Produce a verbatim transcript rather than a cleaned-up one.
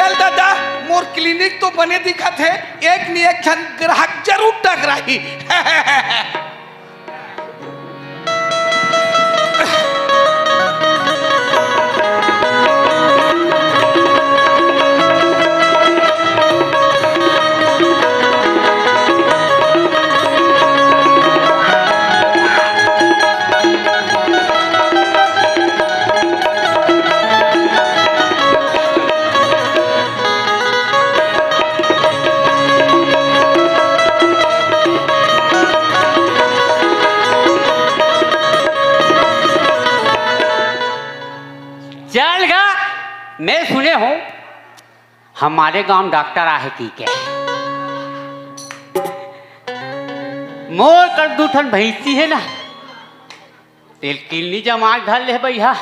चल दादा, मोर क्लिनिक तो बने दिखत हे, एक न एक झन ग्राहक जरूर टकराही। चल गा, मैं सुने हूँ हमारे गांव डॉक्टर आहे की के। मोर कर दू ठन भैंसी हे ना, तेल किलनी जमा के धर ले भैया।